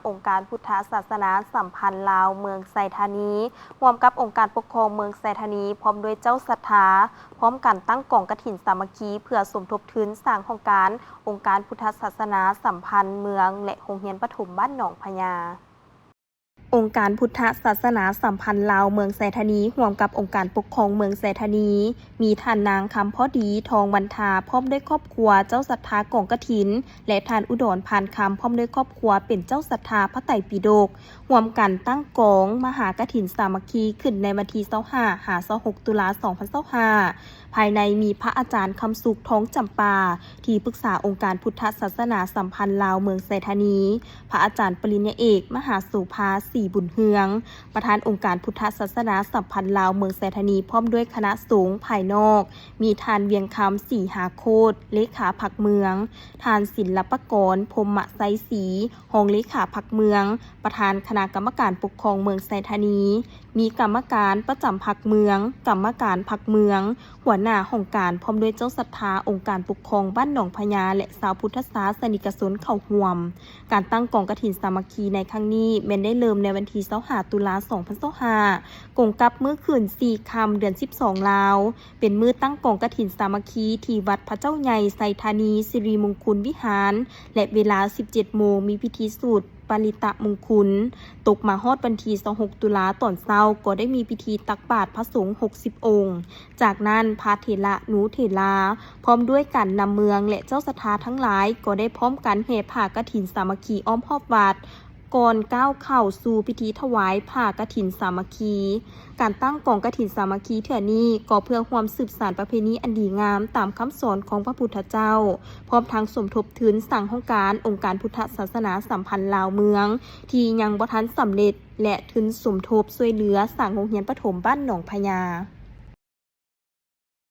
ອົງການພຸດທະສາສະໜາສຳພັນລາວເມືອງໄຊທານີ ຮ່ວມກັບອົງການປົກຄອງເມືອງໄຊທານີ ພ້ອມດ້ວຍເຈົ້າສັດທາ ພ້ອມກັນຕັ້ງກອງກະຖິນສາມັກຄີ ເພື່ອສົມທົບທຶນສ້າງຫ້ອງການອົງການພຸດທະສາສະໜາສຳພັນເມືອງ ແລະ ໂຮງຮຽນປະຖົມບ້ານໜອງພະຍາ. ອົງການພຸດທະສາສະໜາສຳພັນລາວເມືອງໄຊທານີ ຮ່ວມກັບອົງການປົກຄອງເມືອງໄຊທານີ ມີທ່ານນາງຄຳພໍດີ ທອງວັນທາ ພ້ອມດ້ວຍຄອບຄົວ ເຈົ້າສັດທາກອງກະຖິນ ແລະ ທ່ານອຸດອນ ພານຄຳ ພ້ອມດ້ວຍຄອບຄົວ ເປັນເຈົ້າສັດທາພະໄຕປິດົກ ຮ່ວມກັນຕັ້ງກອງມະຫາກະຖິນສາມັກຄີ ຂຶ້ນໃນວັນທີຊາວຫ້າ ຫາ ຊາວຫົກ ຕຸລາ ສອງພັນຊາວຫ້າ ພາຍໃນມີພະອາຈານຄຳສຸກ ທອງຈຳປາ ທີ່ປຶກສາອົງການພຸດທະສາສະໜາສຳພັນລາວເມືອງໄຊທານີ, ພະອາຈານປະລິນຍາເອກ ມະຫາໂສພາ ສີບຸນເຮືອງ ປະທານອົງການພຸດທະສາສະໜາສຳພັນລາວເມືອງໄຊທານີ ພ້ອມດ້ວຍຄະນະສົງພາຍນອກ ມີທ່ານ ວຽງຄຳ ສີຫາໂຄດ ເລຂາພັກເມືອງ, ທ່ານ ສິນລະປະກອນ ພົມມະໄຊສີ ຮອງເລຂາພັກເມືອງ, ປະທານຄະນະກຳມະການປົກຄອງເມືອງໄຊທານີ, ມີກຳມະການປະຈຳພັກເມືອງ, ກຳມະການພັກເມືອງ, ຫົວໜ້າຫ້ອງການ ພ້ອມດ້ວຍເຈົ້າສັດທາອົງການປົກຄອງບ້ານໜອງພະຍາ ແລະ ຊາວພຸດທະສາສະນິກະຊົນເຂົ້າຮ່ວມ. ການຕັ້ງກອງກະຖິນສາມັກຄີໃນຄັ້ງນີ້ ແມ່ນໄດ້ເລີ່ມໃນວັນທີຊາວຫ້າ ຕຸລາ ສອງພັນຊາວຫ້າ ກົງກັບມື້ຄືນສີ່ຄ່ຳ ເດືອນສິບສອງລາວ ເປັນມື້ຕັ້ງກອງກະຖິນສາມັກຄີທີ່ວັດພະເຈົ້າໃຫຍ່ໄຊທານີ ສິລິມົງຄຸນວິຫານ ແລະ ເວລາສິບເຈັດໂມງ ມີພິທີສູດ ປະລິຕະມຸງຄຸນ. ຕົກມາຮອດວັນທີຊາວຫົກ ຕຸລາ ຕອນເຊົ້າ ກໍໄດ້ມີພິທີຕັກບາດພະສົງຫົກສິບອົງ. ຈາກນັ້ນ ພະເຖລະນຸເຖລາ ພ້ອມດ້ວຍການນຳເມືອງ ແລະ ເຈົ້າສັດທາທັງຫຼາຍ ກໍໄດ້ພ້ອມກັນແຫ່ຜ້າກະຖິນສາມັກຄີອ້ອມຮອບວັດ ກ່ອນກ້າວເຂົ້າສູ່ພິທີຖວາຍຜ້າກະຖິນສາມັກຄີ. ການຕັ້ງກອງກະຖິນສາມັກຄີເທື່ອນີ້ ກໍເພື່ອຮ່ວມສືບສານປະເພນີອັນດີງາມຕາມຄຳສອນຂອງພະພຸດທະເຈົ້າ, ພ້ອມທັງສົມທົບທຶນສ້າງຫ້ອງການອົງການພຸດທະສາສະໜາສຳພັນລາວເມືອງ ທີ່ຍັງບໍ່ທັນສຳເລັດ ແລະ ທຶນສົມທົບຊ່ວຍເຫຼືອສ້າງໂຮງຮຽນປະຖົມບ້ານໜອງພະຍາ.